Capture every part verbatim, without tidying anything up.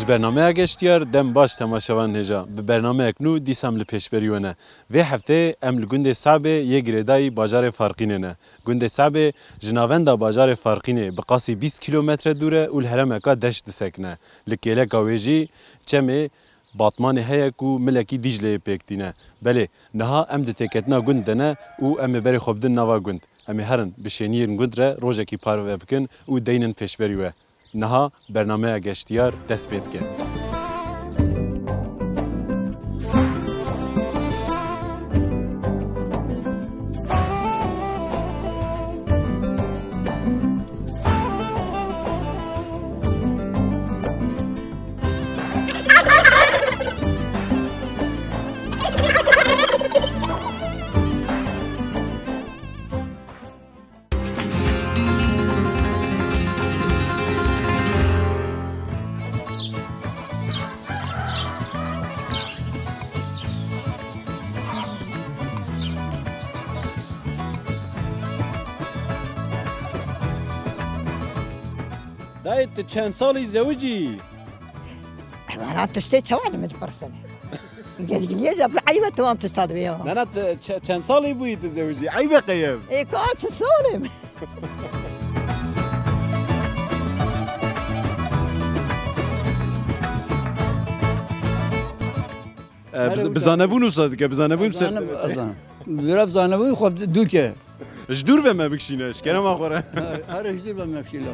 Bernameya Geştiyar dem baş temaşevan hêja. Bi bernameyek nû dîsa em li pêşberî we ne. Vê hefteyê em li gundê Sabê yê girêdayî bajarê Farqînê ne. Gundê Sabê ji navenda bajarê Farqînê bi qasî bîst kîlometre dûr e û li herêmeka deşt disekine. Li kêleka wê jî çemê Batmanê heye ku milekî Dîcleyê pêk tîne. Belê, niha em di têketina gund de ne û em ê berê xwe bidin nava gund. Em ê herin bi şêniyên gund re rojekî parve bikin û deynin pêşberî we. Niha bernameya Geştiyar dest pê dike. Dayê, tu çend salî zewicî? Vana tiştê çawa li min dipirsin? Gezgiliye zebli eybe tu wan tişta dibê ya. Nana, tu çe-, çend salî bûyî tu zewicî? Eybe qeyim. Ê, ka çi salê min? E, bi, bi zanebûn wisa dike, bi zanebûn se- Zanim, azan. Wira bi zanebûn xwe dûr ke. Ji dûr ve me bikişîne, ji kerema xwe re. Her, her ji dûr ve me bikişîne.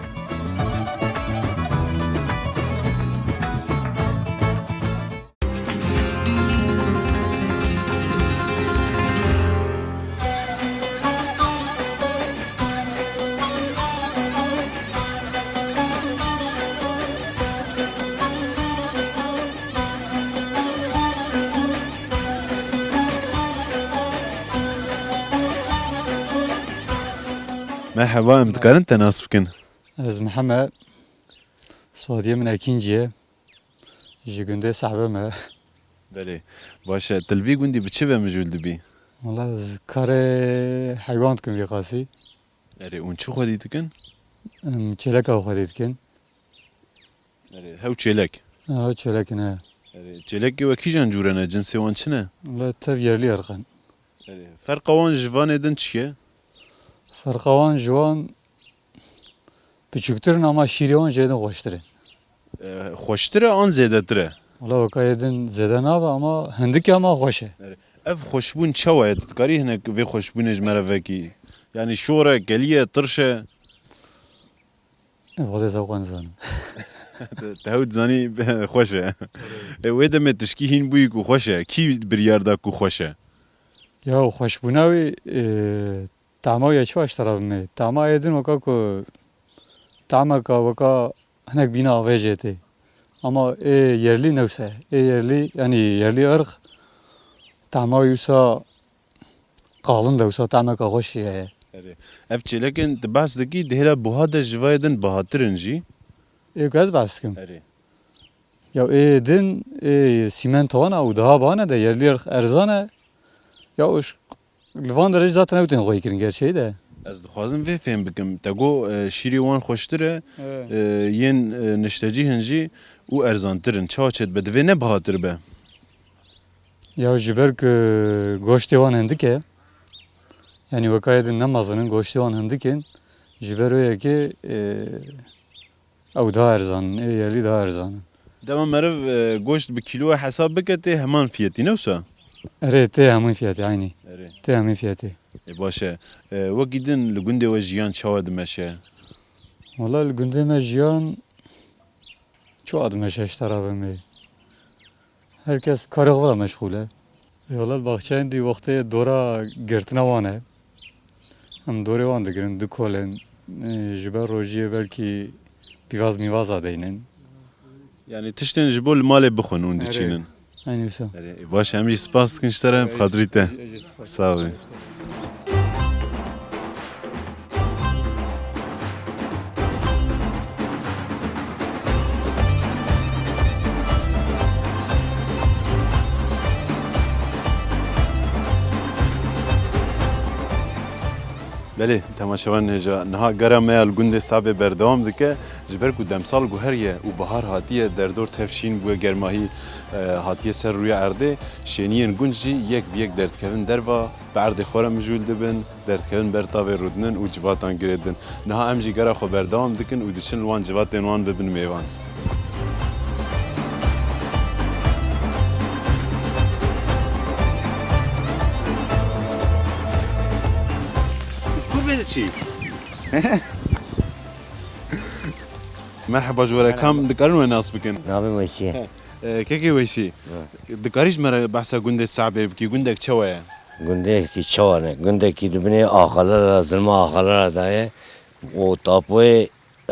Merheba, em dikarin te nas bikin? Ez Mihemed, soyadê min Ekîncî ye. Ji gundê Sehbe me. Belê. Baş e, tu li vî gundî bi çi ve mijûl dibî? Wala ez karê heywan dikim vî qasî. Erê, hûn çi xwedî dikin? Em, çêleka xwedî dikin. Erê, hew çêlek? Ha, hew çêlek in, he. Erê, çêlekê we kîjan cûre ne? Cinsê wan çi ne? Wala tev yerlî irq in. Erê, ferqa wan ji vanê din çi ye? Ferqa wan ji wan piçûktir in ama şîrê wan jê din xweştir e. E, xweştir e an zêdetir e? Wala weka yê din zêde nabe ama hindikê ama xweş e. Erê. Ev xweşbûn çawa ye? Tu dikarî hinek vê xweşbûnê ji me re vekî? Yanî şor e, kelî ye, tirş e? E, xwedê zewqa nizanim. Te, te hew dizanî xweş e. E, wê demê tişkî hîn bûyî ku xweş e. Kî biryar da ku xweş e? Ya xweşbûna wî, e, Tama wî ye çi ji te re bimê? Tama yê din weka ku tameka weka hinek bîna avê jê tê. Ama ê yerlî newse. Ê yerlî, yanî yerlî irq tama wî wisa qalin de, wisa tameka xweş jê heye. Erê. Ev çêlekên tu behs dikî, di hêla buha de ji vayê din bihatir in jî? Ê ku ez behs dikim. Erê. Ya ê din, ê sîmento wan e û daha bane de yerlî irq erzan e. Ya û ş-, li van derê jî zaten ew tên xweyî kirin gerçeği de. Ez dixwazim vê fêm bikim. Te got, e, şîrê wan xweştir e, Evet. e, yên, e, niştecî hin jî û erzantir in. Çawa çêdibe? Divê ne bihatir be? Ya ji ber ku goştê wan hindik e. Yanî wekayê din ne mezin in, goştê wan hindik in. Ji ber wê yekê, e, Ew daha erzan in, ê yerlî daha erzan in. Dema meriv, e, goşt bi kîloya hesab bike tê heman fiyetî, ne wisa? Erê, tê heman fiyetî, eynî. Erê. Tê heman fiyetî. Ê, baş e. E, wekî din li gundê we jiyan çawa dimeşe? Wala li gundê me jiyan çawa dimeşe ji te re bimê. Her kes bi karê xwe re meşxûl e. Ê, wela li baxçeyên dî wextê dora girtina wan e. Em dorê wan digirin, dikolin. Ê, ji ber rojiyê belkî pîvaz mîvaza deynin. Yanî tiştên ji bo li malê bixwin hûn Erê. diçînin. Eynî wisa. Erê, baş e, em jî spas dikin ji te re, bi xatirî te. Sağ ol. Belê, temaşevan hêja, niha gera me ya li gundê Sabê berdewam dike. Ji ber ku demsal guheriye û bihar hatiye, derdor tev şîn bûye, germahî, e, hatiye ser rûyê erdê, şêniyên gund jî yek bi yek derdikevin derva, bi erdê xwe re mijûl dibin, derdikevin ber tavê rûdinin û civatan girêdin. Niha em jî gera xwe berdewam dikin û diçin li wan civatên wan bibin mêvan. Kur bê diçî? Merheba ji we re, kam dikarin we nas bikin? Navê Weşî ye. He. E, kekê Weşî, dikarî ji me re behsa gundê Sabê bikî? Gundek çawa ye? Gundekî çawa ne? Gundekî di binê axalara, zilma axalara de ye. O tapoyê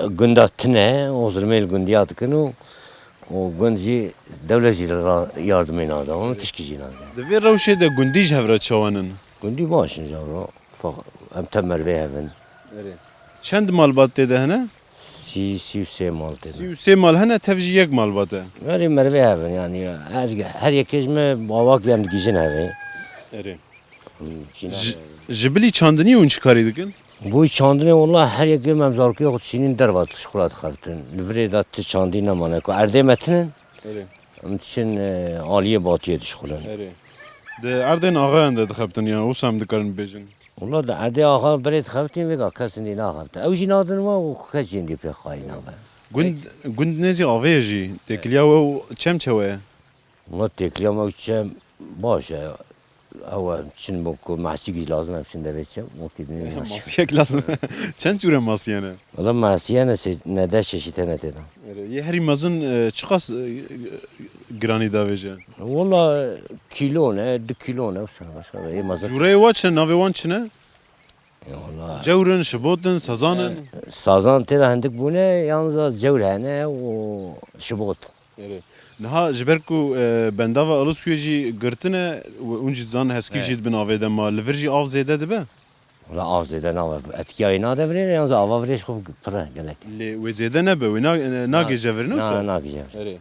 gunda tune, o zilmê li gundiya dikin û, û gund jî dewlet jî ra-, yardimê nade, û tişkî jî nade. Di vê rewşê de gundî ji hev re çawan in? Gundî baş in ji hev re. Fa-, em tev mervê hev in. Erê. Çend malbat tê de hene? Sî, sî û sê mal tê de. Sî û sê mal hene, tev jî yek malbat e. Erê, mervê hev in, yanî her, her yekê ji me bawak yan digihîjin hevê. Erê. Ji, ji bilî çandinî hûn çi karî dikin? Bo çandinê wela her yekê em zarokê xwe dişînin derva, tu ji xwe re dixebitin. Li virê de tu çandî nemane ku erdê me tinin. Erê. Em diçin, e, aliyê batiyê dişixulin. Erê. Di erdên axayan de dixebitin ya, wisa em dikarin bibêjin? Wela di erdê axa berê dixebitin, vêga kes hindî naxebite. Ew jî nadin we û kes jî hindî pê xayî nabe. Gund, gund nêzî avê ye jî. Têkiliya we û çem çawa ye? Wela têkiliya me û çem baş e. Ew e, çin bû ku masîk jî lazim e, em çin devê çem, wekî dinê masîk. Masiyek lazim e. Çend cûre masiye ne? Wela masiye ne, se-, ne de çeşît hene tê de. Erê, yê herî mezin, e, çiqas, e, giranî davêje? Wela kîlo ne, du kîlo ne, wisa başka be, yê mezin. Cûreyê wa çi ne, navê wan çi ne? E, wela. Cewr in, şibot in, sazan in? E, sazan tê de hindik bûne, yalnız cewr hene û şibot. Erê. Niha ji ber ku, e, bendava Ilisuyê jî girtin e, we hûn jî dizanin heskî jî dibin avê de ma, li vir jî av zêde dibe? Wela av zêde nabe. Etkiyayê nade virê, yalnız ava virê ji xwe pir e gelek. Lê wê zêde nebe, wê na-, e, nagêje vir, ne wisa? Na, nagêje vir. Erê.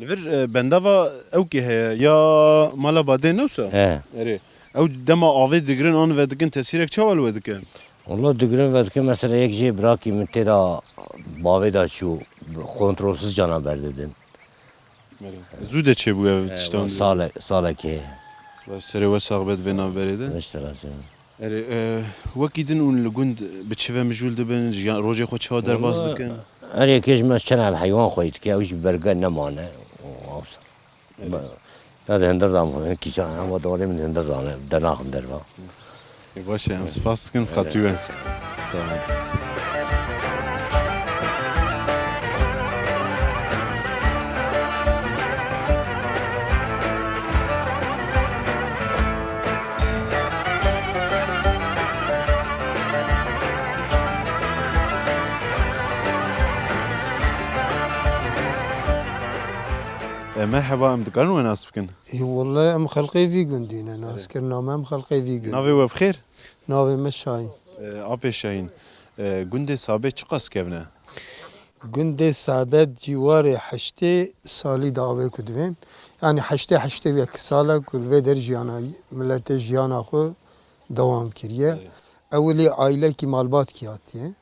Li vir, e, bendava ewkê heye, ya mala badê, ne wisa? He. Erê. Ew dema avê digirin an vedikin, tesîrek çawa li we dike? Wela digirin vedikin, mesela yek jê birakî min tê de bavê de çû, kontrolsiz cana berdidin. Belê. Zû de çêbû ev tiştan? Sale-, salekê. Baş, serê we sax be di vê navberê de. Baş, te razî. Erê, e, wekî din hûn li gund bi çi ve mijûl dibin? Jiyan, rojê xwe çawa derbas dikin? Her yekê ji me çend ev heywan xweyî dike, ew jî berge nemane. Û awsa. Erê. Ya di hindir de em kîçan, em wadorê min di hindir de ne, dernaxin derva. Ê, baş e, em spas dikin, bi xatirî we. Sağ olun. E, merheba, em dikarin we nas bikin? Ê, wele em xelqê vî gundî ne, naskirina me em xelqê vî gundî. Navê we bi xêr? Navê me Şahîn. E, Apê Şahîn, e, gundê Sabê çiqas kevn e? Gundê Sabe cîwarê heştê salî de avê ku divên. Yanî heştê, heştê û yek sal e ku li vê der jiyana, miletê jiyana xwe dewam kiriye. Evet. Ewilî aîlekî malbatkî hatiye.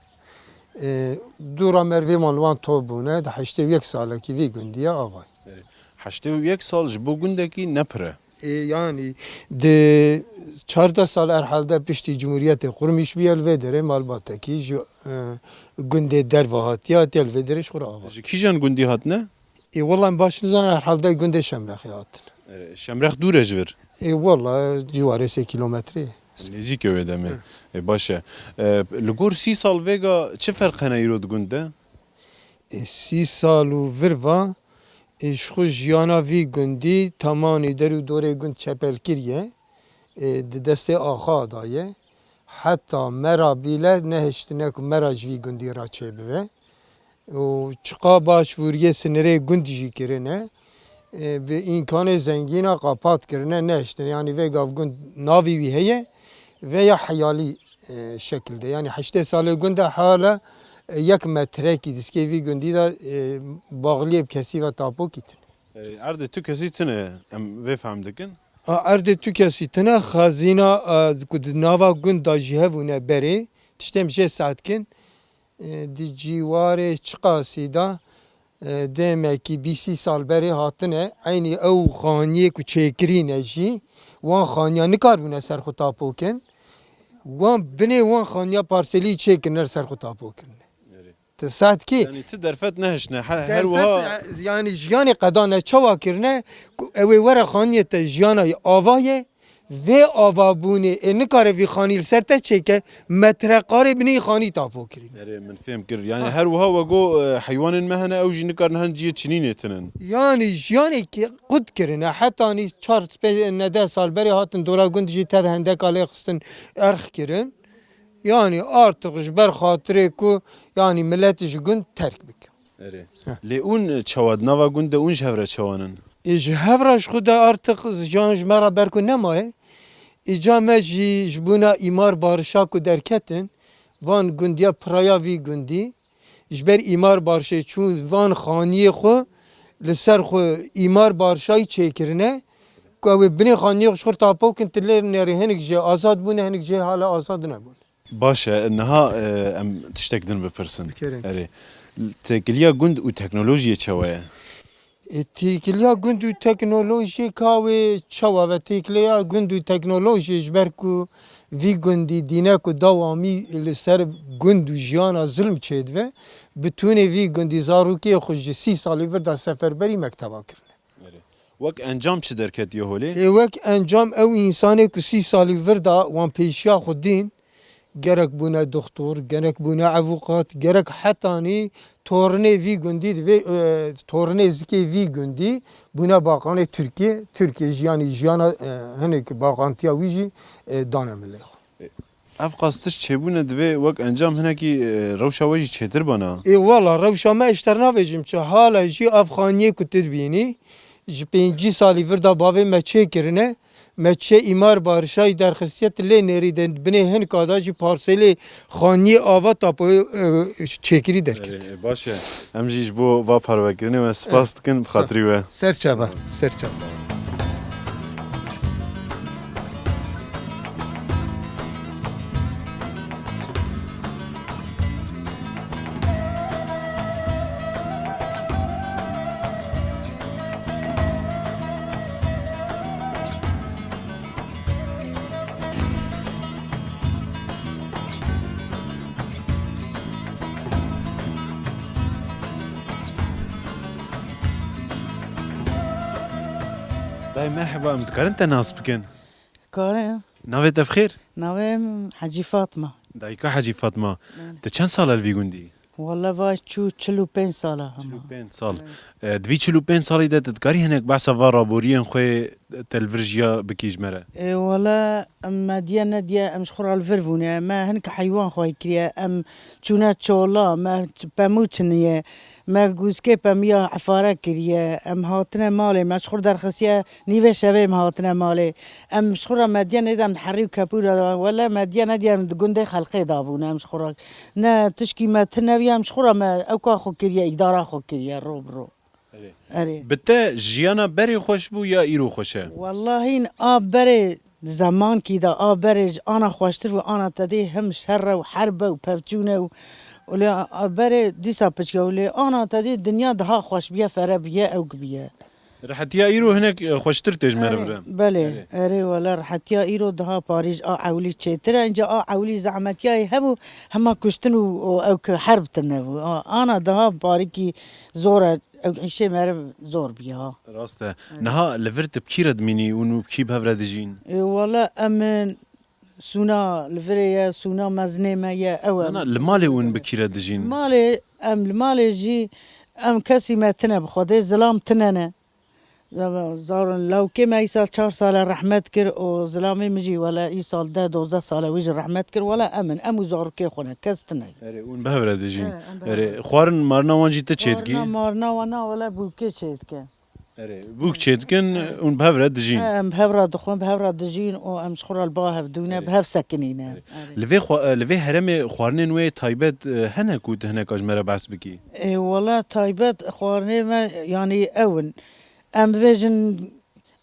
E, dûra mervê wan li wan top bûne, di heştê û yek salekî vî gundî ye avay. Evet. Heştê û yek sal ji bo gundekî ne pir e. Ê, yanî di çardeh sal herhalde piştî Cumhuriyetê qurmîş bûye li vê derê malbatekî ji, e, gundê derve hatiye, hatiye li vê derê ji xwe re ava. Ji kîjan gundî hatine? Ê, wela em baş nizanin, herhalde gundê Şemrexê hatin. E, Şemrex dûr e ji vir? Ê, wela ciwarê sê kîlometreyê. Nêzîkê wê demê. Hı. E, baş e. E, li gor sî sal vêga çi ferq hene îro di gund de? Ê, sî sal û vir va, ê, ji xwe jiyana vî gundî, temanî der û dorê gund çepel kiriye, ê, di destê axa de ye. Heta me ra bîle nehiştine ku me ra ji vî gundî re çêbibe. Û çiqa baş vûriyê sinirê gund jî kirine, ê, bi îmkanê zengîna qapat kirine, nehiştine. Yanî vê gav gund navê wî heye veya heyalî e, şekil de. Yanî heştê salê gund e, hala, e, yek metrekî diskê vî gundî de, e, baxliyê bi kesî ve tapokî tune. E, erdê tu kesî tune, em vê fehm dikin. A, erdê tu kesî tune, xezîna, e, ku di nava gund de jî hebûne berê, Tiştê em jê saet kin, e, di cîwarê çiqasî de, e, demekî bîst sî sal berê hatine, eynî ew xaniyê ku çêkirîne jî, wan xaniya nikaribûne ser xwe tapo kin. Wan binê wan xaniya parselî çêkirine li ser xwe tapo kirine. Erê. Ti saet kî? Yanî ti derfet nehişne. He, her Derfet wiha ne-, yanî jiyanê qedane çawa kirine ku ew ê were xaniyê te jiyana ava ye, vê avabûnê ê nikare vî xanî li ser te çêke, metreqarê binê xanî tapo kirîne. Erê, min fêm kir. Yanî Ha. her wiha we got, e, heywanên me hene, ew jî nikarin herin cihê çinînê tinin. Yanî jiyanekî qut kirine, hetanî çar pê-, ne deh sal berê hatin dora gund jî tev hendeka lê xistin erx kirin. Yanî artık ji ber xatirê ku yanî millet ji gund terk bike. Erê. Heh. Lê ûn çawa di nava gund de ûn ji hev re çawan in? Ê ji hev re ji xwe de artık jiyan ji me re ber ku nemaye. Îca me jî ji bona îmar barişa ku derketin, van gundiya piraya vî gundî, ji ber îmar barişê çûn van xaniyê xwe li ser xwe îmar barişayî çêkirine, ku ew ê binê xaniyê xwe ji xwe tapo kin, tu lê nerê hinek jê azad bûne, hinek jê hala azad nebûn. Baş e, niha, e, em tiştek din bipirsin. Bikirin. Erê. Têkiliya gund û teknolojiyê çawa ye? E, têkiliya gund û teknolojiyê ka wê çawa ve? Têkiliya gund û teknolojiyê ji ber ku vî gundî dîne ku dawamî li ser gund û jiyana zulm çêdibe, bi tûnê vî gundî zarokê xwe ji sî salî vir de seferberî mekteba kirine. Erê. Wek encam çi derketiye holê? Ê, wek encam ew însanê ku sî salî vir de wan pêşiya xwe dîn, gerek bûne doxtor, gerek bûne avûkat, gerek hetanî torinê vî gundî divê, e, torinê zikê vî gundî bûne baqanê Tirkiye. Tirkiye jî yanî jiyana, e, hinek baqantiya wî jî, e, dane milê xwe. Ev qas tişt çêbûne divê wek encam hinekî, e, rewşa we jî çêtir bana. Ê wala rewşa me ji te re navêjim çi. Hala jî ev xaniyê ku tu dibînî, ji pêncî salî vir de bavê me çêkirine, me çi îmar barişayî derxistiye, tu lê nêrî de binê hinka de jî parselê xaniyê ava tapoyê, e, çêkirî derket. Erê, baş e. Em jî ji bo va parvekirinê we spas dikin, bi xatirî we. Ser çava, ser çava. Dayê merheba, em dikarin te nas bikin? Karin. Navê te bi xêr? Navê min Hecî Fatma. Dayika Hecî Fatma. Bele. Te çend sal e li vî gundî? Wele va çû çil û pênc sala hema. Çil û pênc sal. Evet. E, di vî çil û pênc salî de tu dikarî hinek behsa va raboriyên xwe te li vir jiya bikî ji me re? E, wele em me diye nediye em ji xwe re li vir bûne. Me hinek heywan xwey kiriye. Em çûne çola, me ç-, pemû çiniye. Me gûzkê pemiya efare kiriye. Em hatine malê, me ji xwe derxistiye. Nîvê şevê em hatine malê. Em ji xwe re mediye nêdem di herî û kepû de, wele mediye nediye em di gundê xelqê dabûne em ji xwe re. Ne tişkî me tune bûye, em ji xwe re me ewka xwe kiriye, îdara xwe kiriye, ro bi ro. Erê. Erê. Bi te jiyana berê xweş bû ya îro xweş e? Wellahî a berê zemankî de, a berê ji ana xweştir bû, ana te dê him şer e û herb e û pevçûn e û, û lê a berê dîsa piçke û lê ana te dê dinya daha xweş bûye, fere bûye, ewk bûye. Rehetiya îro hinek, e, xweştir tê ji me re bire. Erê, belê, erê, wele rehetiya îro daha parî ji a ewlî çêtir e. Înca a ewlî zehmetiyayê hebû, hema kuştin û, û ew ki herb tine bû. A, ana daha parîkî zor e, ew îşê meriv zor bûye ha. Rast e. Erê. Niha li vir tu bi kî re dimînî û nû bi kî bi hev re dijîn? Ê, wele em in sûna li virê ye, sûna mezinê me ye, ew e. Na, na, li malê hûn bi kî re dijîn? Malê, em li malê jî, em kesî me tine bi Xwedê, zilam tine ne. Zava-, zarok, lawkê me îsal çar sal e rehmet kir û zilamê min jî wele îsal deh dozdeh sal e wî jî rehmet kir. Wele em in, em û zarokê xwe ne, kes tine. Erê, hûn bi hev re dijîn. He, em bi hev re. Erê, xwarin marina wan jî te çêdikî? Xwarina marina wan na wele bûkê çêdike. Erê, bûk çêdikin, hûn bi hev re dijîn. He, em bi hev re dixwin, bi hev re dijîn û em ji xwe re li ba hev dûne, erê, bi hev sekinîne. Erê. Erê. Li vê xwe-, li vê herêmê xwarinên wê taybet, e, hene ku tu hineka ji me re behs bikî? Ê, wele taybet xwarinê me, yanî ew in. Em bivêjin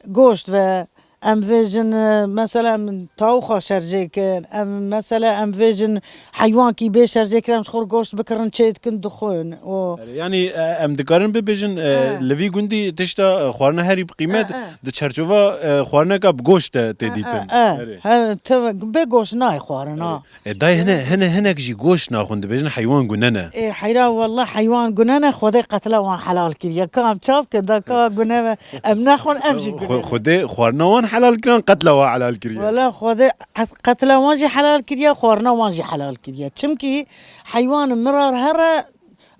goşt ve, Em vêjin, e, mesela em tawuxa şerjê kin, em mesela em vêjin heywankî bê şerjê kirin, em ji xwe goşt bikirin, çê dikin, dixwin. O Erê, yanî, e, em dikarin bibêjin, e, He. li vî gundî tişta, e, xwarina herî bi qîmet He, he. di çerçova, e, xwarineka bi goşt de tê He, dîtin. he, he. Erê. Her tevek bê goşt nayê xwarin, ha. Erê. E, dayê hine, hine, hinek jî goşt naxwin, dibêjin heywan gune ne. Ê, heyra, wallah heywan gune ne, Xwedê qetla wan helal kiriye. Ka em çav ke da ka gune ve, em nexwin, em jî Xwe-, gune ne. Xwedê xwarina wan helal kirin, qetla wan helal kiriye. Wala Xwedê qet-, qetla wan jî helal kiriye, xwarina wan jî helal kiriye. Çimkî heywan mirar here,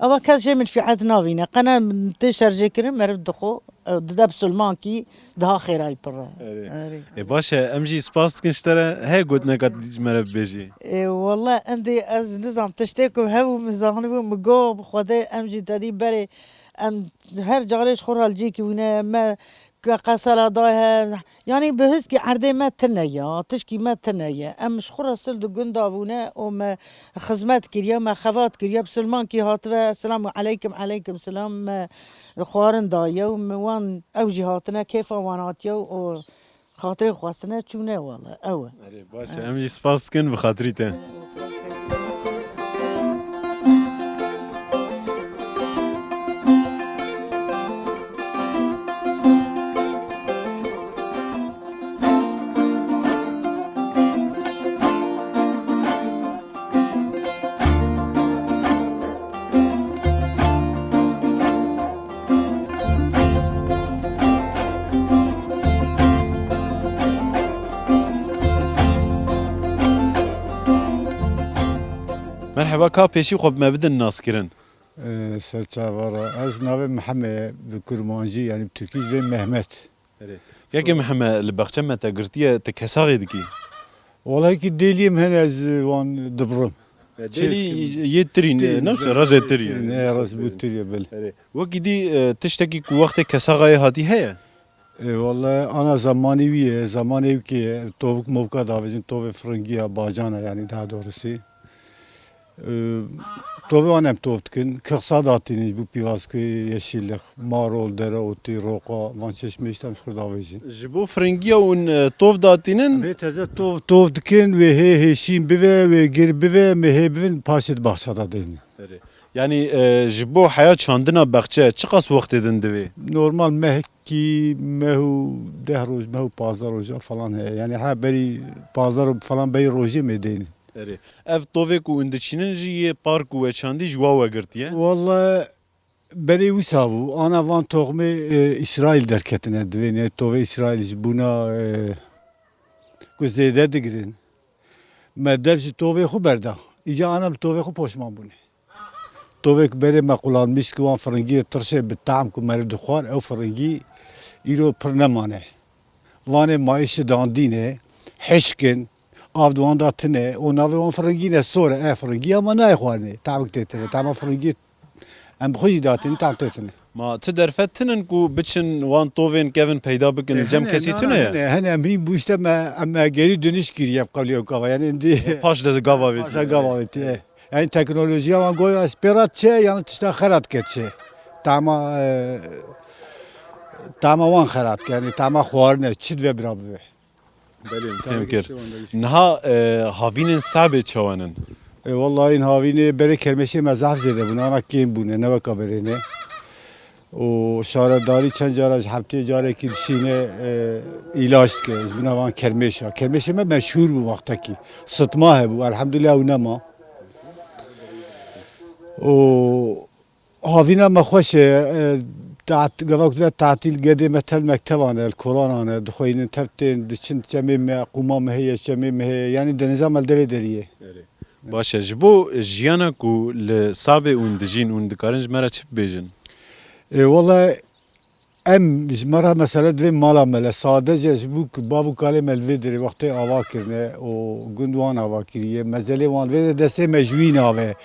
eva kes jê menfîet navîne. Qene tê şerjê kirin, meriv dixwe. Ew dide bisilmankî daha xêrayî pir e. Erê. Erê. Ê, baş e, em jî spas dikin ji te re. Heye gotineka dî ji me re bibêjî? Ê, wele endî ez nizam tiştê ku hebû min zanibû, min got, bi Xwedê em jî te dî berê, em her carê ji xwe re li cîkî wîne, me ke-, qesela dayê he, yanî bi hizkî erdê me tune ya, tişkî me tune ye. Em ji xwe re sil di gunda bûne û me xizmet kiriye, me xebat kiriye, bisilmankî hatibe, selamu eleykum, eleykum selam, me xwarin daye û min wan, ew jî hatine, kêfa wan hatiye û xatirê xwestine çûne, wele ew e. Erê, baş e, em jî spas dikin bi xatirî te. Merheba, ka pêşî xwe bi me bidin naskirin. Ee, serçava ra. Ez navê Mihemed ye, bi kurmancî, yanî bi tirkî jî bê Mehmet. Erê. Yekê Mihemed, li baxçe me te girtiye, tu kesaxê dikî? Walahi ki dêliyê min hene, ez wan dibirim. E, dêlî Çêdikim. yê tirî ne, Tirî, ne wisa bel, rezê tirî ye. Ne, rezê bû tirî ye, bel. Erê. Wekî dî, e, tiştekî ku wextê kesaxayê hatî heye? E, wele ana zamanê wî ye, zamanê wî ki tovik movka davêjin, tovê firingî ya, bacana, yanî daha doğrusu. Ee, Tovê wan em tov dikin. Kixsa datînin ji bo pîvazkê, yeşillik, marol, dereotî, roqa, van çeşmê îşte em ji xwe davêjin. Ji bo firingiya hûn, e, tov datînin? Vê teze tov, tov dikin, wê hê hêşîn bive, wê gir bive, mehê bivin, paşê di baxça de deynin. Erê. Yanî, e, ji bo heya çandina baxçe çiqas wextê din divê? Normal mehkî, meh û deh roj, meh û pazdeh roja falan heye. Yanî ha berî pazdeh roj falan berî rojê mê deynin. Erê. Ev tovê ku hûn diçînin jî yê park û we çandî ji wa we girtiye? Wele berê wisa bû. Ana van toxmê, e, Îsraîl derketine divê. Ne tovê Îsraîl ji bûna, e, ku zêde digirin. Me dev ji tovê xwe berda. Îca ana bi tovê xwe poşman bûne. Tovêk berê me qulanmiş ki wan firingiyê tirşê bi tam ku meriv dixwar, ew firingî îro pir nemane. Vanê mayî şidandî ne, hişk in, av di wan de tune û navê wan firingî ne, sor e, e, firingî ama nayê xwarinê. Tabik tê tune, tama firingî em bi xwe jî datînin, tam tê tune. Ma ti derfet tinin ku biçin wan tovên kevin peyda bikin, li cem kesî tune ye? Hene, hene, hene, em hîn bû işte me, em, e, geri dönüş kiriye bi qewlê ew gava. Yani indi Paş de gava vê. Paşa gava vê tê. Yani teknolojiya wan goya spêra çe, yani tişta xera dike çe. Tama, e, tama wan xera dike, yani tama xwarine, çi divê bira bibe. Belê, min fêm kir. Niha, e, havînên Sabê çawa nin? E, wallahî in havînê berê kermeşê me zehf zêde bûn, ana kêm bûne, ne weka berê ne. Û şaredarî çend cara ji heftê carekî dişîne, e, îlaç dike, ji bina van kermêşa. Kermêşê me meşhûr bû wextekî. Sitma hebû, elhamdulillah ew nema. Û Havîna me xweş e, e, tat-, gava ku ve tatîl gedê me tev mektevan e, li kolanan e, dixweynin tev tên, diçin çemê me, qûma me heye, çemê me heye, yanî deniza me li devê deriyê. Erê. Baş e, ji bo jiyana ku li Sabê hûn dijîn, hûn dikarin ji me re çi bibêjin? E, wele em ji me re mesele divê mala me le, sadece ji bo ku bav û kalê me li vê derê wextê ava kirine û gund wan ava kiriye, mezelê wan vê de destê me ji wî nave.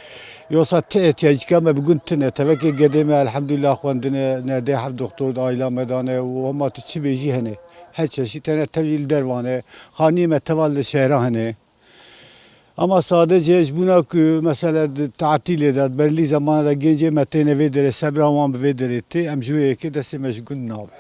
Yosa ti ihtiyacika me bi gund tune. Tevekê gedê me elhamdulillah xwendine, nerdê heft doktor di aîla me dane û hema tu çi bêjî hene. Her çeşî tene tevî li dervan e. Xaniyê me teva li şehra hene. Ama sadece ji bona ku mesela di tatîlê de, di belî zamana de gencê me têne vê derê, sebra wan bi vê derê tê, em ji wê yekê destê me ji gund nabe.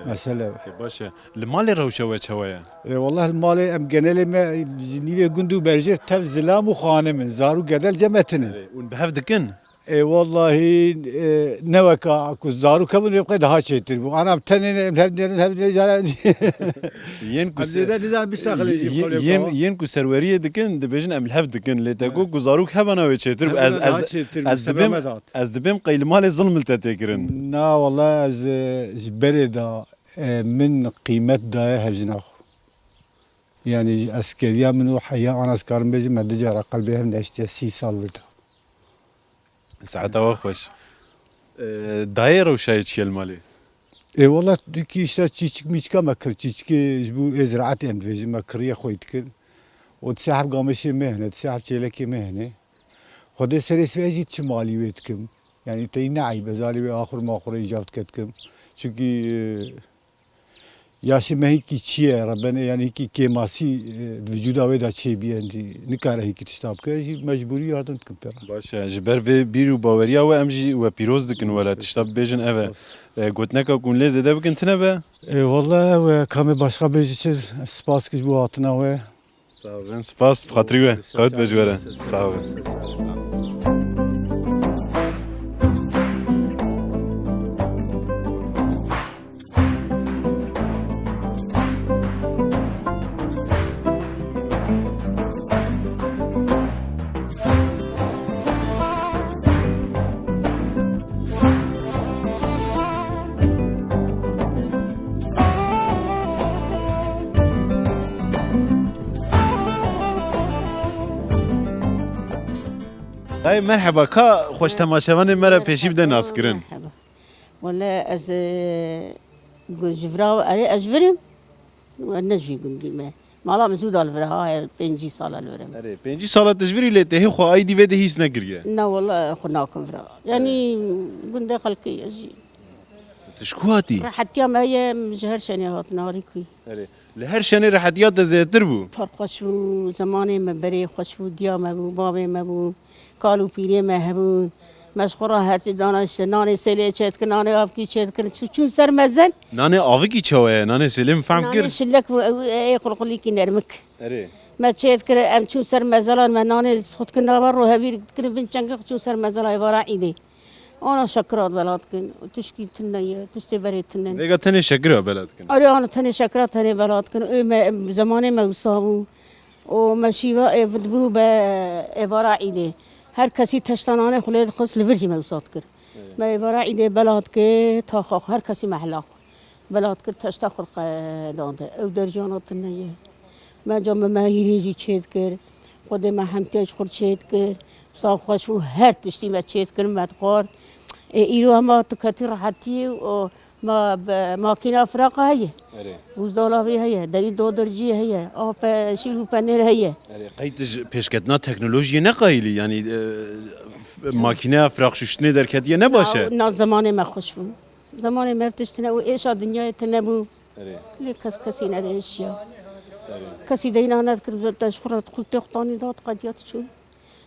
Mesele. E, baş e. Li malê rewşa we çawa ye? E, wallah li malê em genelê me ji nîvê gund û berjêr tev zilam û xanim in. Zarok gedel cem me tinin. Erê, hûn bi hev dikin? E, wallahî, e, ne weka ku zarok hebûn, rêbqê daha çêtir bû. Ana tenê em hev nêrin, hev nêrin. Yên ku Em se-, zêde nizan bîst aqilê jî yên, qolê yên, bava. Yên ku serweriyê dikin, dibêjin em li hev dikin. Lê te got ku zarok hebana wê çêtir bû. Hebana Ez, daha ez, çêtir bû, ez dibêm, selamet hat. Ez dibêm qey li malê zilm li te tê kirin. Na, wala ez, e, ji berê de, e, min qîmet daye hevjina xwe. Yani ji eskeriya min û heya ana ez karim bêjim, me du cara qelbê hev neştiye sî sal vê de. Saeta we xweş. E, dayê rewşayê çi ye li malê? E, wala, dikî işte çîçik mîçika me kir. Çîçikê ji bo ê ziraetê em dibêjin, me kiriye xwey dikin. O di sê heft gamêşê me hene, di sê heft çêlekê me hene. Xwedê serê sibê ez jî çi malî wê dikim. Yani tey ne eyb, ez alî wê axur maxurê îcav dike dikim. Çünkü, e, yaşê me hinkî çi ye, rebenê, yani hinkî kêmasî, e, di vücuda wê de çêbiye, nikare hinkî tişta bike, jî mecbûrî yardim dikim pê re. Baş e, ji ber vê bîr û baweriya we em jî we pîroz dikin wele, tişta bibêjin ev e. Spas. E, gotineka ku hûn lê zêde bikin tine be? E, wele we kamê başqa bêjî çi, spas kir ji bo hatina we. Sağ olun, spas, bi xatirî we. Xewt be ji we re. Sağ olun. Dayê merheba, ka xweş temaşevanê me re pêşî bide naskirin. Merheba. Wele ez, e, gu-, ji vira, erê ez ji vir im. Ne ji vî gundî me. Mala min zû da li vir ha, pêncî sala li vir im. Erê, pêncî sala tu ji vir î lê te hê xwe aîdî vê de hîs nekiriye? Na wele xwe nakim vira. Yanî gundê xelkê ye jî. Tu ji ku hatî? Rehetiya me ye, em ji her şenê hatin harî kuî. Erê. Li her şenê rehetiya te zêdetir bû? Pir xweş bû, zemanê me berê xweş bû, diya me bû, bavê me bû, kal û pîrê me hebûn. Me ji xwe re her tişt dana, işte nanê sêlê çêdikin, nanê avkî çêdikin. Çû-, çûn ser mezin. Nanê avikî çawa ye? Nanê sêlê min fehm kir? Nanê şilek bû, ew ê qulqulîkî nermik. Erê. Me çêdikir, em çûn ser mezelan, me nanê xwe dikin nava ro, hevîr dikin bin çengê xwe çûn ser mezela êvara îdê. Ana şekira bela dikin, tişkî tune ye, tiştê berê tune. Vêga tenê şekira bela dikin? Erê, ana tenê şekira tenê bela dikin. Ê me, zemanê me wisa bû. O me şîva ê dibû be êvara îdê. Her kesî teşta nanê xwe lê dixist, li vir jî me wisa dikir. Evet. Me êvara îdê bela dikir, taxa xwe, her kesî mehela xwe. Bela dikir, teşta xwe qedande. Ew derjana tune ye. Me ca me mehîrê jî çêdikir. Xwedê me hemtiyê ji xwe çêdikir. Wisa xweş bû, her tiştî me çêdikir, me dixwar. Ê, îro hema tu ketî rehetiyê û ma-, be-, makîna firaqa heye. Erê. Bûzdolavê heye, derî dodircî heye, ape, şîr û penêr heye. Erê, qey tu ji pêşketina teknolojiyê ne qayîlî? Yanî, e, f-, makîneya firaq şuştinê derketiye ne baş e? Na, na zemanê me xweş bû. Zemanê me ev tişt tine û êşa dinyayê tine bû. Erê. Lê kes kesî nedêşiya. Erê. Kesî deyna nedikir, te ji xwe re qultê xwe tanî da, qediya diçûn.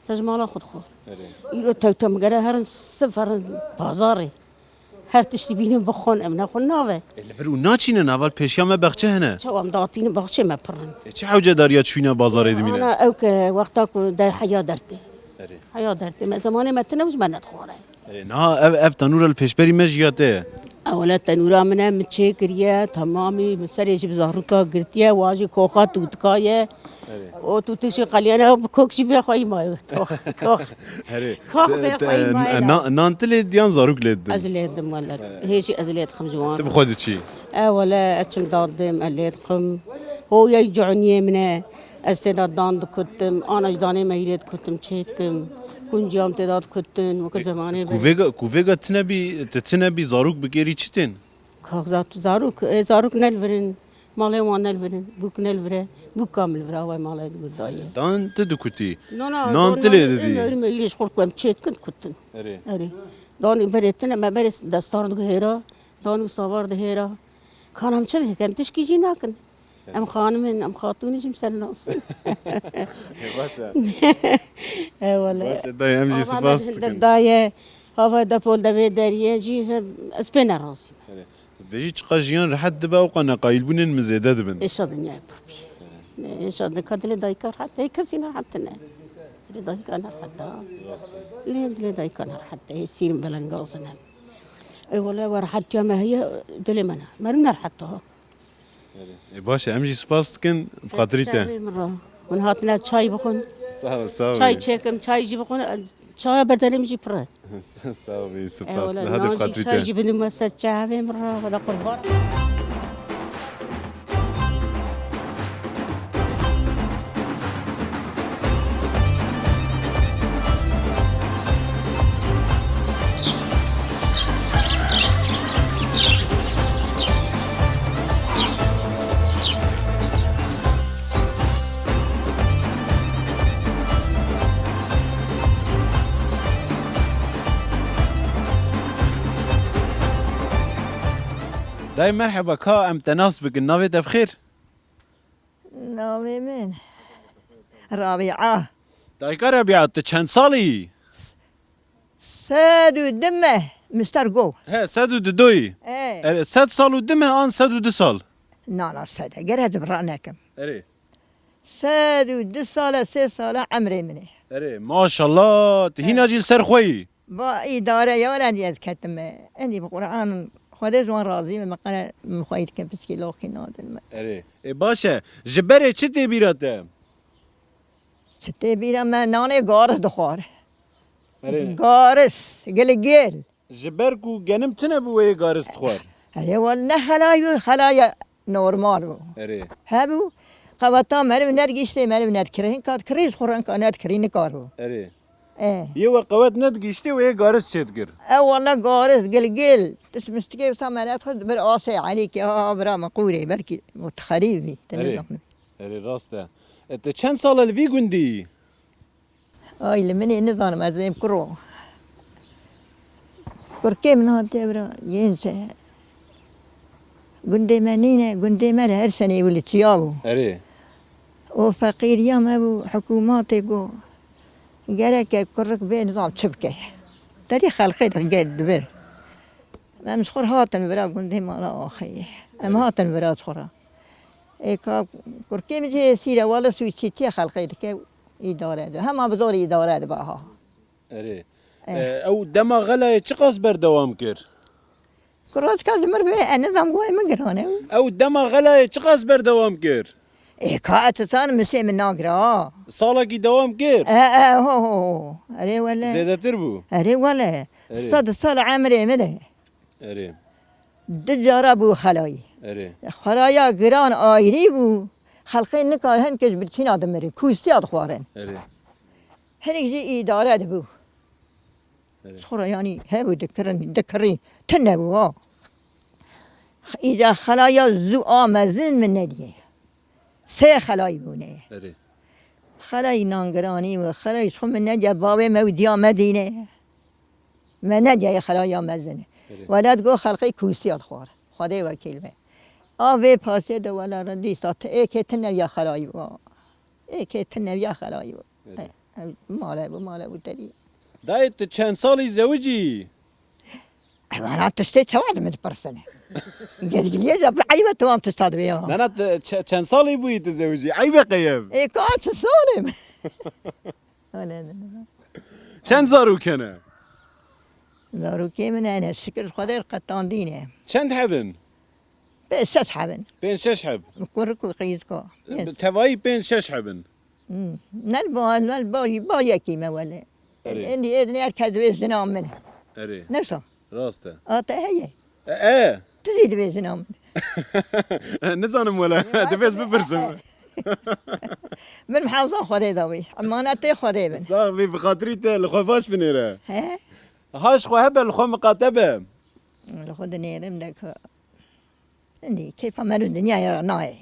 Te ji mala xwe dixwar. Erê. Îro tewte min gere herin sif herin bazarê. Her tiştî bînin bixwin, em nexwin nave. E, li vir û naçînin, heval pêşiya me baxçe hene. Çawa em datînin baxçê me pir in. E, çi hewcedariya çûyîna bazarê dimîne? Ana ew ke wexta ku der heya dertê. Erê. Heya dertê me, zemanê me tine û ji me nedixware. Erê, niha ev, ev tenûra li pêşberî me jî ya te ye? Ewle tenûra min e, min çê kiriye, temamî, min serê jî bi zarûka girtiye, wa jî koxa tûtika ye. Erê. O tûtik jî qeliyane, bi kok jî bê xweyî maye. Kox, kox. Erê. Kox Te-, bê te-, xweyî maye na-, na-, nan tu lê diyan zarûk lê didin? Ez lê didim wele. Erê. Hê jî ez lê dixim ji wan. Tu bi xwe diçî? E, wele, ez çim dadim, ez lê dixim. Ho yey cuhniyê min e. Ez tê de dan dikutim, ana ji danê me hîrê dikutim, çê dikim. Kunciyam tê de dikutin, weke zemanê Ku be. vêga, ku vêga tine bî, te tine bî zarok bikêrî çi tên? Kaxzat zarok, e, zarok ne li vir in, malê wan ne li vir in, bûk ne li vir e, bûk kam li vir e, away malê di vir dayê. Dan tu dikutî? No, no, Nan don tu lê nan didî? Em, em, em, hîrê ji xwe em çê dikin dikutin. Erê. Erê. Danî berê tine, me berê destar dihêra, dan û savar dihêra. Kan em çi dikin? Tişkî jî nakin. Em xanim in, em xatûn in, jî ser nas in. Baş e. E, wele. Baş e, dayê, em jî spas dikin. Daye, hava depol devê deriyê jî, ez pê nerazî me. Erê. Vê jî çiqa jiyan rehet dibe, ewqa neqayîlbûnên min zêde dibin. Êşa dinyayê pir bî. Êşa nika dilê dayika rehet e, kesî ne rehet tine. Dilê dayika ne rehet e. Lê dilê dayika ne rehet e, hêsîrin belengazin em. Ê wele we rehetiya me heye, dilê me ne. Meriv ne rehet e. Ê, baş e, em jî spas dikin, bi xatirî te. Çavê min re. Hûn hatine çay bixwin. Sağ ol, sağ ol. Çay çêkim, çay jî bixwin. Çaya berdenê min jî pir e. Sağ ol, spas. Ê, wele, hadi bi nan jî, xatirî te. Çay jî bidin me ser çavê min re. Wele qurban. Dayê merheba, ka em te nas bikin, navê te bi xêr? Navê min Rabîa. Dayka Rabîa, tu çend salî yî? Sed û du me, Mister Go. He, sed û du doyî. E. Erê, sed sal û du me an sed û du sal? Na, na, sed e. Gere ez bi ra nekim. Erê. Sed û du sal e, sê sal e emrê min e. Erê, maşallah, tu hîna jî li ser xwe yî. Ba îdare ya ne diye diketime. Endî bi Qur'an Xwedê ji wan razî be, me qere min xweyî dikin, piçkî loqî nadin me. Erê. Ê, baş e. Ji berê çi tê bîra te? Çi tê bîra me? Nanê garis dixwar. Erê. Garis, gilgil. Ji ber ku genim tune bû wê yê garis dixwar. Erê, wal ne xelay bû, xelaya normal bû. Erê. Hebû, qeweta meriv nedgihîştê, meriv nedikirê. Hinka dikirî, ji xwe re hinka nedikirî, nikar bû. Erê. E. Yê we qewet nedigihîştê, wê yê garis çêdikir. E, wala garis, gilgil. Tişt miştikê wisa meret xist bir asê Elîkê, ha, ha, bira min qûrê, belkî xerîb bî, te Erê. Nizanim. Erê, rast e. E, te çend sal e li vî gundî yî? Ay, li min ê nizanim, ez bêm kuro. Kurkê min hatiye bira, genç e. Gundê me nîne, gundê me li her şenê bû, li çiya bû. Erê. Û feqîriya me bû, hikûmatê got, gereke kurik bê nizam çi bike. Terî xelqê dixge dibir. Em ji xwe hatin vira gundê mala axê ye. Em Erê. Hatin vira ji xwe re. Ê ka kurkê min jî êsîr e, wele sûcîtiye xelqê dike, îdare dibe. Hema bi zor îdare dibe ha. Erê. Eh. E, ew dema xelayê çiqas berdewam kir? Kurocka ji mir bê, e, nizam guhê min girane. Ew dema xelayê çiqas berdewam kir? Ê, ka ez dizanim, mişê min nagira. Salekî dewam kir? E, e, ho, ho, ho. Erê wele. Zêdetir bû? Erê wele. Erê. Sed sal emrê min e. Erê. Du cara bû xelayî. Erê. Xelaya giran ayrî bû. Xelqê nikar hin kiş bi çîna dimirin. Kûstiya dixwarin. Erê. Hinek jî îdare dibû. Erê. Ji xwe re yanî hebû dikirin, dikirî. Tune bû ha. Îca xelaya zû a mezin min nediye. Sê xelayî bûne. Erê. Xelayî nangiranî û xelayî ji xwe min nediye, bavê me û diya me dîne. Me nediye xelaya mezin. Erê. Welat got xelqê kûsiya dixwar. Xwedê wekîl be. A vê pasê de wela re dîsa ti êkê ti neviya xelayî bû. Êkê ti neviya xelayî bû. Erê. He, he, male bû, male bû terî. Dayê, tu çend salî zewicî? Ewana tiştê çawa di min dipirsine? Gelgiliye ze bi eybe tu wan tişta dibê ya. Nana, tu çe-, çend salî bûyî tu zewicî? Eybe qeyim. Ê, ka çi salê min? Öyle dedi. Çend zarok hene? Zarokê min hene, şikir Xwedê qetandîne. Çend hebin? Pênc şeş hebin. Pênc şeş heb. Kurik û qîzka. Bi tevayî pênc şeş hebin. Hmm. Nel ba, nel ba, ba yekî me wele. Erê. Endî êdinê her kes divê jina min. Erê. Nesa. Rast e. A te heye. E, e. Tu jî divê jina min. Nizanim wele. Divê ez bipirsim. E, e. Min hewza Xwedê da wî. Emanetê Xwedê bin. Sax bî, bi xatirî te, li xwe baş binêre. He? Ha ji xwe hebe, li xwe miqate be. Li xwe dinêrim de ka. Endî keyfa me li dinyayê re nayê.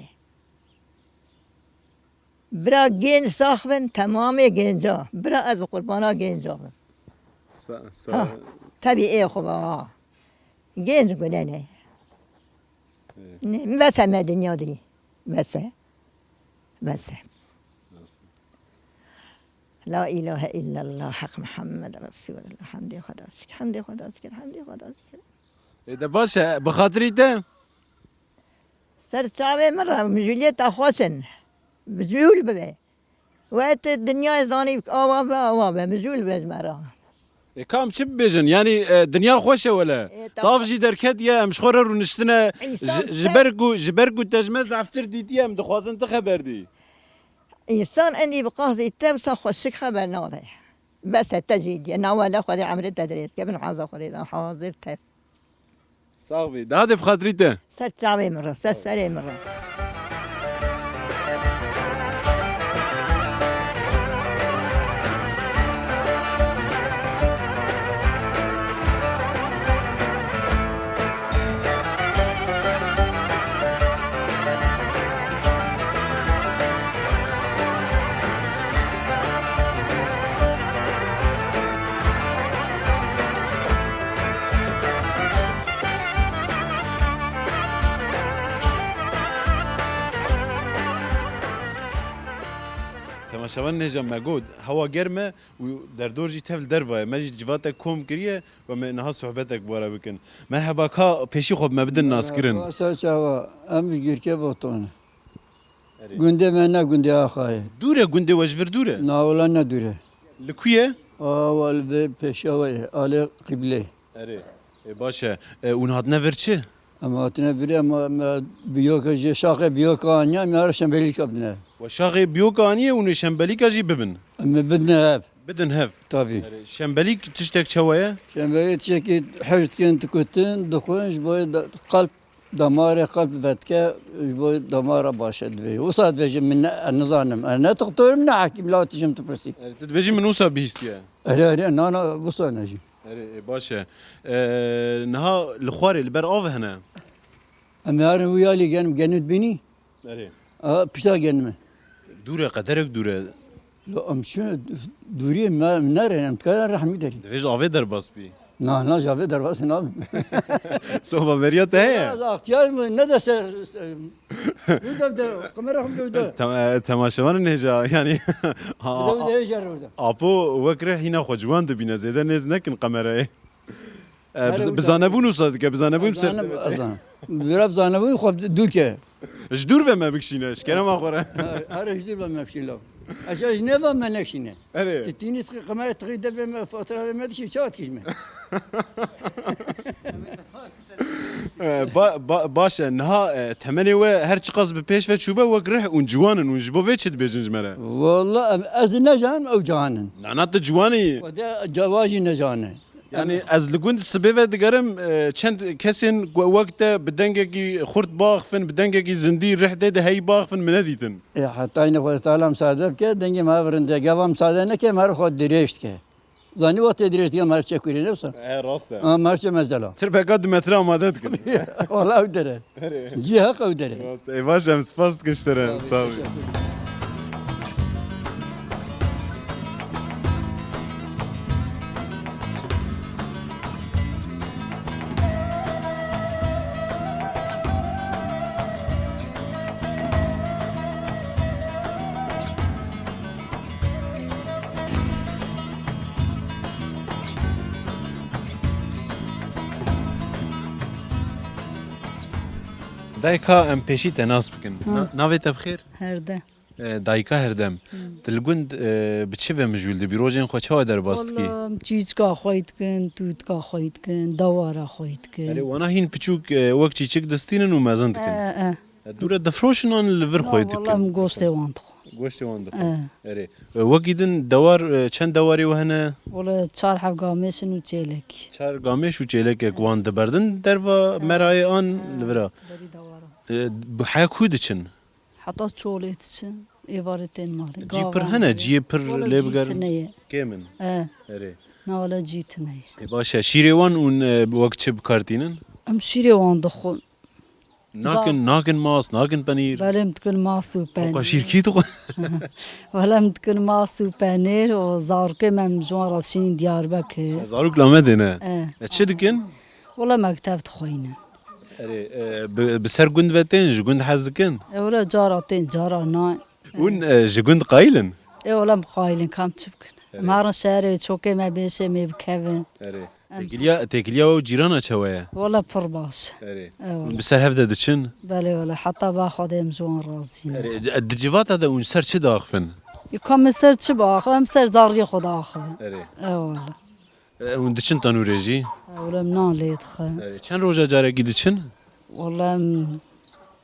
Bira gênc sax bin, temamê gênca. Bira ez bi qurbana gênca bim. Sa, sa. Ha, tebî ê xwe be, ha. Gênc gune ne. Evet. Ne, bes e me dinya dî. Bes e. Bes e. Nasıl? La ilahe illallah, Hak Muhammed Resulullah. Hemdê Xweda zikir, hemdê Xweda zikir, hemdê Xweda zikir. Ê de baş e, bi xatirî te? Ser çavê min re mijûliyê te xweş in. Mijûl bibe. We tu dinyayê zanî ava be, ava be, mijûl be ji me re. E, kam çi bibêjin? Yanî, e, dinya xweş e wele. E, tav jî derketiye, em ji xwe re rûniştine. Ji, ji ber ku, ji ber ku te ji me zeftir dîtiye, em dixwazin tu xeber dî. Însan endî bi qasî te wisa xweşik xeber nade. Bes e, te jî diye. Na wele Xwedê emrê te dirêz ke, bin haza Xwedê de hazir te. Sax bî. Daha dê bi xatirî te. Ser çavê min re, ser serê min re. Temaşevanên hêja, me got, hewa germ e û derdor jî tev li derva ye. Me jî civatek kom kiriye we me niha sohbetek bi we re bikin. Merheba ka, pêşî xwe bi me bidin naskirin. Merheba, ser çava, em ji Girkê Boton. Erê. Gundê me ne gundê Axayê. Dûr e, gundê we ji vir dûr e? Na, wela ne dûr e. Li ku ye? Awa li vê pêşiya we ye, alê qîblê. Erê. E, baş e. E, hûn hatine vir çi? Em hatine vir, em, em, biyoka jê, şaxê biyoka aniye, em ara şembelîka bidine. We şaxê biyoka aniye, hûn ê şembelîka jî bibin? Em ê bidine hev. Bidin hev. Tabî. Erê, şembelîk tiştek çawa ye? Şembelîk tiştekî hewş dikin, dikutin, dixwin, ji bo da-, qelb Damarê qelb vedike, ji bo damara baş e dibê. Wisa dibêjim, min ne, ez nizanim. Ez ne doktor im, ne hekîm, la tijim tu pirsî. Erê, tu dibêjî min wisa bihîstiye. Erê, erê, na, na, wisa ne jî. Erê, e, baş e. E, niha li xwarê, li ber av hene? Em ê herin wî alî genim, genî dibînî? Erê. A, pişta genime. Dûr e, qederek dûr e. Lo, em çi dûriyê me, me nere, em dikare rehmî derî. Divê ji avê derbas bî. Na, na, ji avê derbas nabim. Soba beriya te heye? Ya, extiyar mı? Ne de ser, ser, burada de, kamera burada. Tem-, e, temaşevanên hêja, yani, ha, burada, burada, burada. Apo wek rih hîna xwe ciwan dibîne, zêde nêz nekin kamerayê. E, bi, bi zanebûn wisa dike, bi zanebûn ser. Zanim, azan. Bira bi zanebûn xwe dûr ke. Ji dûr ve me bikişîne, ji kerema xwe re. Ha, are ji dûr ve me bikişîne. Eşya ji nêva me nekişîne. Erê. Tu tînî tixî qimere tixî devê me, fatura ve me dişî, çawa dikişî me? E, ba-, ba-, baş e, niha, e, temenê we her çiqas bi pêş ve çûbe wek rih ûn ciwan in, ûn ji bo vê çi dibêjin ji me re? Walla em, ez nezanim ew ciwan in. Nana tu ciwan î. Xwedê cewa jî nezane. Yani ez li gund sibê ve digerim, e, çend kesên ku wek te bi dengekî xurt baxifin, bi dengekî zindî rih tê de hey baxifin min nedîtin. E, heta yine Xwedê Teala müsaade bike, dengê me hev rinde. Gava müsaade neke, me xwe dirêj dike. Zanî wextê dirêj dike, me çekurê ne wisa. E, rast e. Ha, me çe mezela. Tirbeka du metre amade dikin. Wala ew dere. Erê. Cî heq ew dere. Rast e. Baş em spas dikin ji te re. Sağ ol. Dayka, em pêşî te nas bikin. Hı. Na-, navê te bi xêr? Herde. E, dayika Herdem, hmm, tu li gund, e, bi çi ve mijûl dibî? Rojên xwe çawa derbas dikî? Walla, em çîçika xwe dikin, tûtika xwe dikin, dewara xwe dikin. Erê, wana hîn piçûk, e, wek çîçik distînin û mezin dikin. E, e. E, dûre difroşin an li vir xwe dikin? Walla, em goştê wan dixwin. Goştê wan dixwin. E. Erê. E, wekî din dewar, e, çend dewarê we hene? Walla, çar hev gamêş in û çêlek. Çar gamêş û çêlekek, e, wan diberdin derva, e, merayê an, e, li vira? Berî dewara. E, bi heya ku diçin? Heta çolê diçin, êvarê tên malê. Cî pir hene, ciyê pir lê bigerin. Wala cî tune ye. Kêm in. E. Erê. Na wala cî tune ye. E, baş e. Şîrê wan ûn, e, wek çi bi kar tînin? Em şîrê wan dixwin. Nakin, nakin mas, nakin penîr. Belê em dikin mas û penîr. Oqa şîr kî dixwe? Wala em dikin mas û penîr û zarokê me em ji wan re şînin Diyarbekir. E, zarok li Amedê ne? E. E, çi dikin? Wala mekteb dixwînin. Erê, e, bi, bi ser gund ve tên, ji gund hez dikin? E, wala cara tên, cara nayên. Hûn, e, ji gund qayîl in? E, wala em qayîl in, kam çi bikin? Erê. Em herin şerê, çokê me bêşê, em ê bikevin. Erê. Em Têkiliya, têkiliya we û cîrana çawa ye? Wala pir baş. Erê. Ew. Hûn bi ser hev de diçin? Belê wala, heta ba Xwedê em ji wan razî ne. Erê, di, di civata de hûn ser çi diaxivin? Ê, ka em ser çi biaxivin? Em ser zariyê xwe diaxivin. Erê. Ew wala. E, hûn diçin tenûrê jî? Ew wala em nan lê dixin. Erê, çend roja carekî diçin? Wala em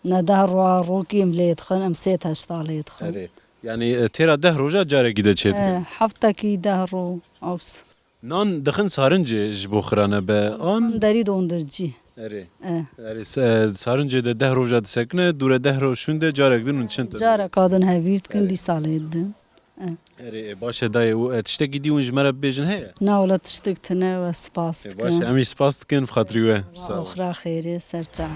ne deh roja rokî em lê dixin, em sê heşta lê dixin. Erê. Yani, e, têra deh roja carekî de çêdikin? E, heftekî deh ro, ews. Nan dixin sarincê ji bo xirane be an? Derî dondircî. Erê. E. Erê, se-, sarincê de deh roja disekine, dûre deh roj şûnde carek din û diçin te. Careka din hevîr dikin, Erê. Dîsa lê didin. E. Erê, e, baş e dayê, û, e, tiştekî dî hûn ji me re bibêjin heye? Na, wala tiştek tune, we spas E, dikim. Baş e, em jî spas dikin, bi xatirî we. Sağ ol. Oxira xêrê, ser çava.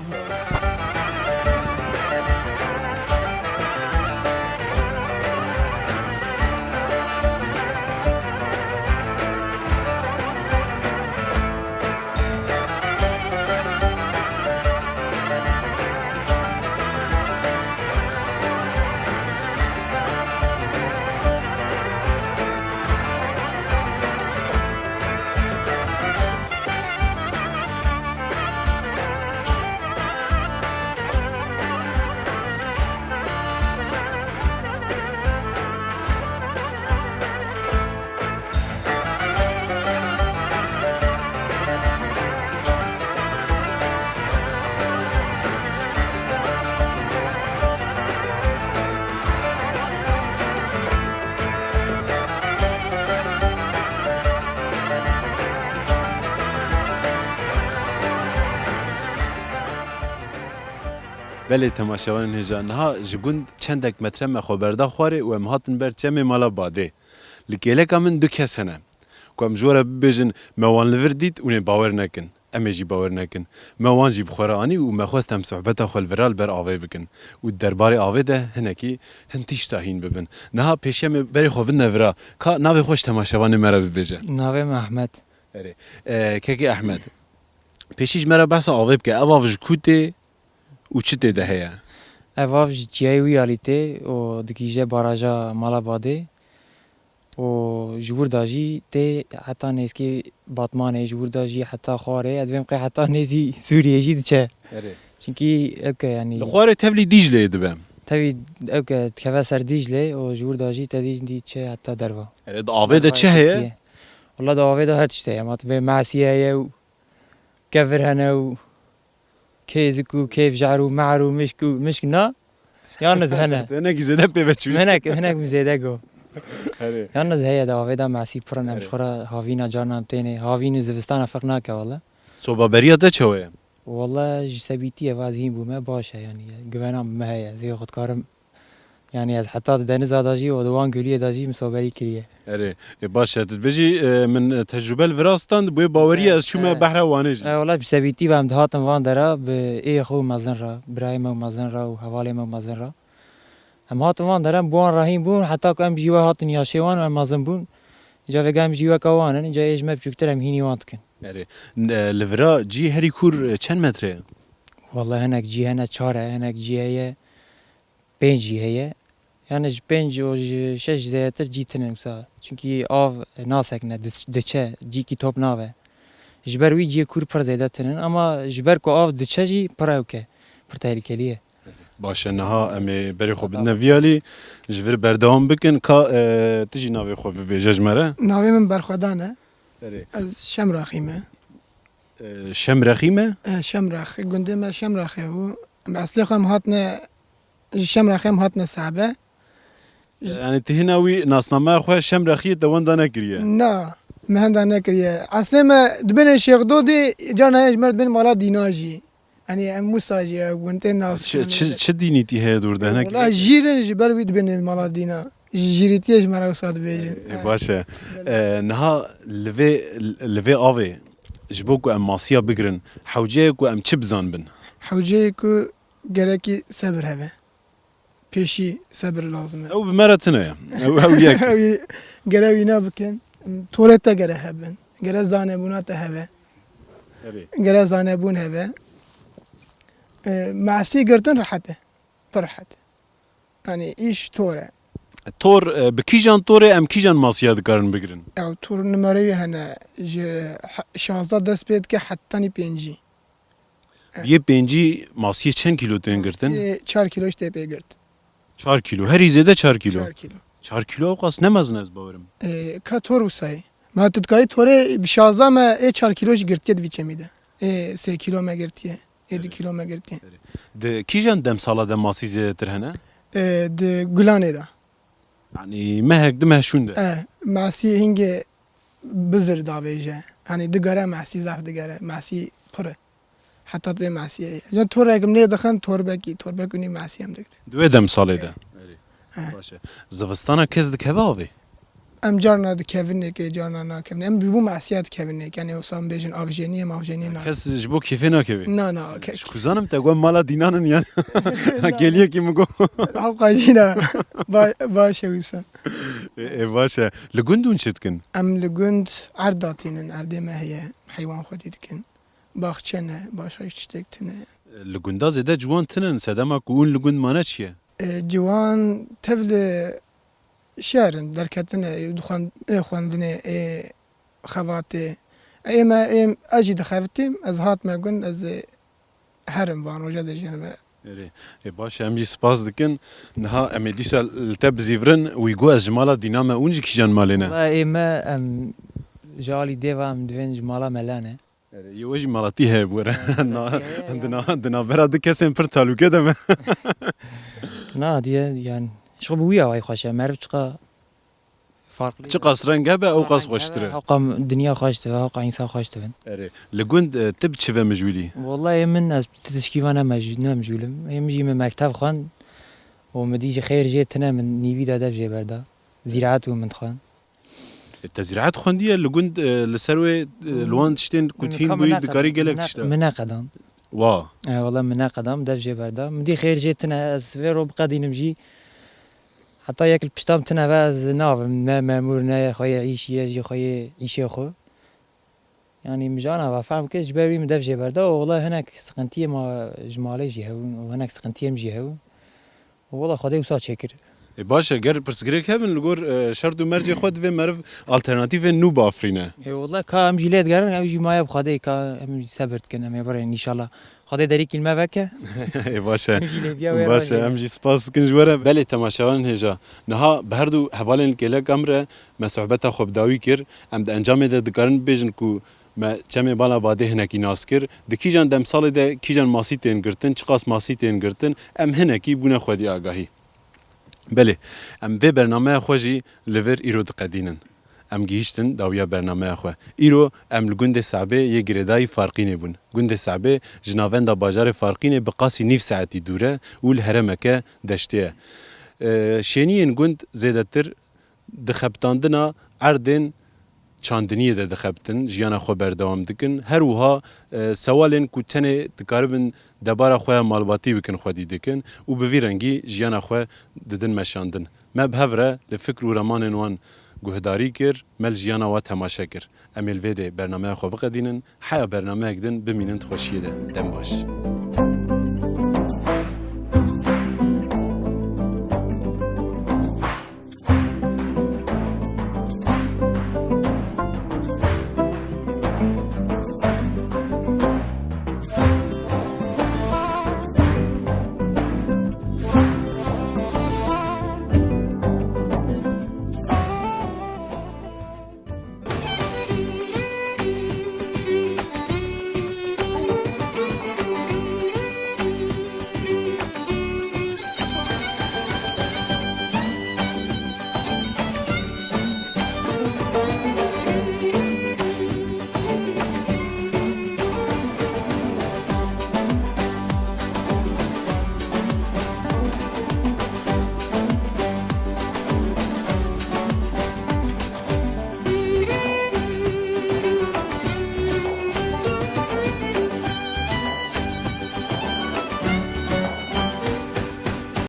Belê temaşevanên hêja, niha ji gund çendek metre me xwe berda xwarê û em hatin ber çemê mala Badê. Li kêleka min du kes hene ku em ji we re bibêjin, me wan li vir dît û nê bawer nekin. Em ê jî bawer nekin. Me wan jî bi xwe re anî û me xwest em sohbeta xwe li vira li ber avê bikin û di derbarê avê de hinekî hin tişta hîn bibin. Niha pêşiya me berê xwe bidine vira. Ka navê xwe ji temaşevanê me re bibêje. Navê min Ehmed. Erê. E, kekê Ehmed, pêşî ji me re behsa avê bike. Ev av ji ku tê û çi tê de heye? Ev av ji çiyayê wî alî tê û digihîje baraja Mala Badê. û ji wir de jî tê heta nêzkî Batmanê, ji wir de jî heta Xwarê, ez dibêm qey heta nêzî Sûriyê jî diçe. Erê. Çimkî ewke, yanî Li Xwarê tevlî Dîcleyê dibe. Tevî ewke dikeve ser Dîclê û ji wir de jî tevî dî diçe heta derva. Erê, di avê de çi heye? Derva Tirkiye. Wala di avê de her tişt heye. Ma tu bê mesî heye û kevir hene û kêzik û kêfjer û mer û mişk û mişk na, yalnız hene. Hinekî zêde pê ve çûyî. Hinek, hinek min zêde got. Erê. Yalnız heye de avê de mesî pir in, em Erê. Ji xwe re havîna carna em tênê. Havîn û zivistana ferq nake wele. Soba beriya te çawa ye? Wele ji sebîtiyê ve ez hîn bûme, baş e yanî. Givena min heye, zê xwe dikarim Yanî ez heta di deniza de jî û di wan guliyê de jî min soberî kiriye. Erê, e, baş e, tu dibêjî, e, min, e, tecrube li vira stand, bûye baweriyê E, ez çûme e. behra Wanê jî. E, wela bi sebîtî ve em dihatin van dera bi êyê xwe û mezin re, birayê me û mezin re û hevalê me û mezin re. Em hatin van dera, em bi wan re hîn bûn, heta ku em jî we hatin yaşê wan û em mezin bûn. Îca vêga em jî weke wan in, îca ê ji me biçûktir em hînî wan dikin. Erê, n-, e, li vira cî herî kûr, e, çend metre ye? Wela hinek cî hene çar e, hinek cî heye pênc jî heye. Yani ji pênc û ji şeş zêdetir cî tune wisa. Çimkî av nasekine, dis-, diçe, cîkî top nave. Ji ber wî ciyê kûr pir zêde tune. Ama ji ber ku av diçe jî pir ewke, pir tehlikelî ye. Baş e, niha em ê berê xwe bidine vî alî, ji vir berdewam bikin. Ka, e, tu jî navê xwe bibêje ji me re. Navê min Berxwedan e. Erê. Ez Şemraxî me. E, Şemrexî me? E, Şemrex. Gundê me Şemrexê bû. Em eslê xwe em hatine, ji Şemrexê em hatine Sebe. Yani tu hîna wî nasnameya xwe Şemrexiyê te wenda nekiriye? Na, me henda nekiriye. Eslê me dibêne Şêxdodê, carna heye ji me re dibêne mala Dîna jî. Yani em wisa jî ew gundê nas Çi, çi, çi dînîtî heye dûr de? Hinek Wala jîr in, ji ber wî dibêne mala Dîna. Ji jîrîtiyê ji me re wisa dibêjin. E, baş e. E, niha li vê, li vê avê ji bo ku em masiya bigirin, hewce ye ku em çi bizanibin? Hewce ye ku gerekî sebir hebe. Pêşî sebir lazim e. Ew bi me re tune ye. Ew, ew yek. Ew gere wîna bikin. Torê te gere hebin. Gere zanebûna te hebe. Erê. Gere zanebûn hebe. E, mesî girtin rehet e. Pir rehet e. Yani îş tor e. Tor, e, bi kîjan torê em kîjan masiya dikarin bigirin? Ew tor numereyê hene, ji he-, şazdeh dest pê dike hetanî pêncî. Bi yê pêncî masiyê çend kîlo tên girtin? Masiyê çar kîlo ji tê pê girt. Çar kîlo, herî zêde çar kîlo. Çar kîlo. Çar kîlo ew qas ne mezin ez bawerim. E, ka tor wisa ye. Ma tu dikarî torê bi şazdeh me ê çar kîlo jî girtiye di vî çemî de. Ê sê kîlo me girtiye. Ê du kîlo me girtiye. Di kîjan demsala de masî zêdetir hene? E, di gulanê de. Yanî mehek di meh şûn de. E, masî hingê bizir davêje. Hanî digere masî zaf digere. Masî pir e. Heta tu bê masiyê. Ya torek nê dixin, torbekî, torbek û nî masî em digrin. Di wê demsalê de. He. Baş e. Zivistana kes dikeve avê? Em carna dikevin nêkê, carna nakevin. Em ji bo masiya dikevin nêkê. Yanî wisa em bêjin avjenî, em avjenî nakin. Kes ji bo kêfê nakeve? Na, na, ke- Ji ku zanim te got mala dînan in yan. Na, na. Geliyekî min got. Hewqa jî ne. Ba-, baş e wisa. Ê, ê, baş e. Li gund hûn çi dikin? Em li gund erd datînin, erdê me heye. Heywan xwedî dikin. Baxçe ne, başka hiç tiştek tune. Li gunda zêde ciwan tinin, sedema ku hûn li gund mane çi ye? E, ciwan tev li şehrin, derketine, ê xwend-, ê xwendinê, ê xevatê. Ê me, ê, ez jî dixevitîm, ez hatime gund, ez ê herim van roja de jî me. Erê, ê, baş e, em jî spas dikin. Niha em ê dîsa li te bizîvirin, wî got ez ji mala dîna me, hûn ji kîjan malê ne? Wela ê me, em ji alî dê ve, em divên ji mala mela ne. Erê, yê we jî malatî heye bi we re. Erê, na, malatî heye, di na, yanî. Di navbera du kesên pir talûke de me. Na, diye, yanî, ji xwe bi wî awayî xweş e. Meriv çiqa farklı. Çiqas reng hebe, ew qas xweştir e. Hewqa dinya xweş dibe, hewqa însan xweş dibin. Erê, li gund, e, tu bi çi ve mijûlî? Wellahî min ez tu tişkî ve ne mej-, ne mijûl im. Ê min jî min mekteb xwend û min dî jî xêr jê tune min nîvî de dev jê berda. Zîraet û min dixwend. E, te zîraet xwendiye li gund, e, li ser wê, e, li wan tiştên ku tîn bûyî dikarî gelek tişt e. Min neqedand. Wa. E, wela min neqedand, dev jê berda. Min dî xêr jê tune, ez vê ro biqedînim jî. Heta yek li pişta min tune ve ez navim, ne memûr, ne xweyê îşî ye, jî xweyê îşê xwe. Yanî mijana ve fehm kir, ji ber wî min dev jê berda û wela hinek siqintiyê ma ji malê jî hebûn û hinek siqintiyê min jî hebûn. Wela Xwedê wisa çêkir. Ê, baş e, ger pirsgirêk hebin li gor, e, şert û mercê xwe divê meriv alternatîfên nû biafirîne. Ê, wela ka em jî lê digerin, ew jî maye bi Xwedê ka em jî sebir dikin, em ê birên înşallah. Xwedê derîkî li me veke. Ê, baş e. Em jî lê biya wê Baş e, rojê. Em jî spas dikin ji we re. Belê temaşevanên hêja. Niha bi her du hevalên li kêleka min re me sohbeta xwe bi dawî kir. Em di encamê de dikarin bibêjin ku me çemê bala badê hinekî nas kir. Di kîjan demsalê de kîjan masî tên girtin, çiqas masî tên girtin, em hinekî bûne xwedî agahî. Belê, em vê bernameya xwe jî li vir îro diqedînin. Em gihîştin dawiya bernameya xwe. Îro em li gundê Sebê yê girêdayî Farqînê bûn. Gundê Sebê ji navenda bajarê Farqînê bi qasî nîv saetî dûr e û li herêmeke deştê ye. E, şêniyên gund zêdetir di xebitandina erdên çandiniyê de dixebitin, jiyana xwe berdewam dikin. Her wiha, e, sewalên ku tenê dikaribin debara xwe ya malbatî bikin xwedî dikin û bi vî rengî jiyana xwe didin meşandin. Me bi hev re li fikr û ramanên wan guhdarî kir, me li jiyana wan temaşe kir. Em ê li vê dê bernameya xwe biqedînin, heya bernameyek din bimînin di xweşiyê de. Dem baş.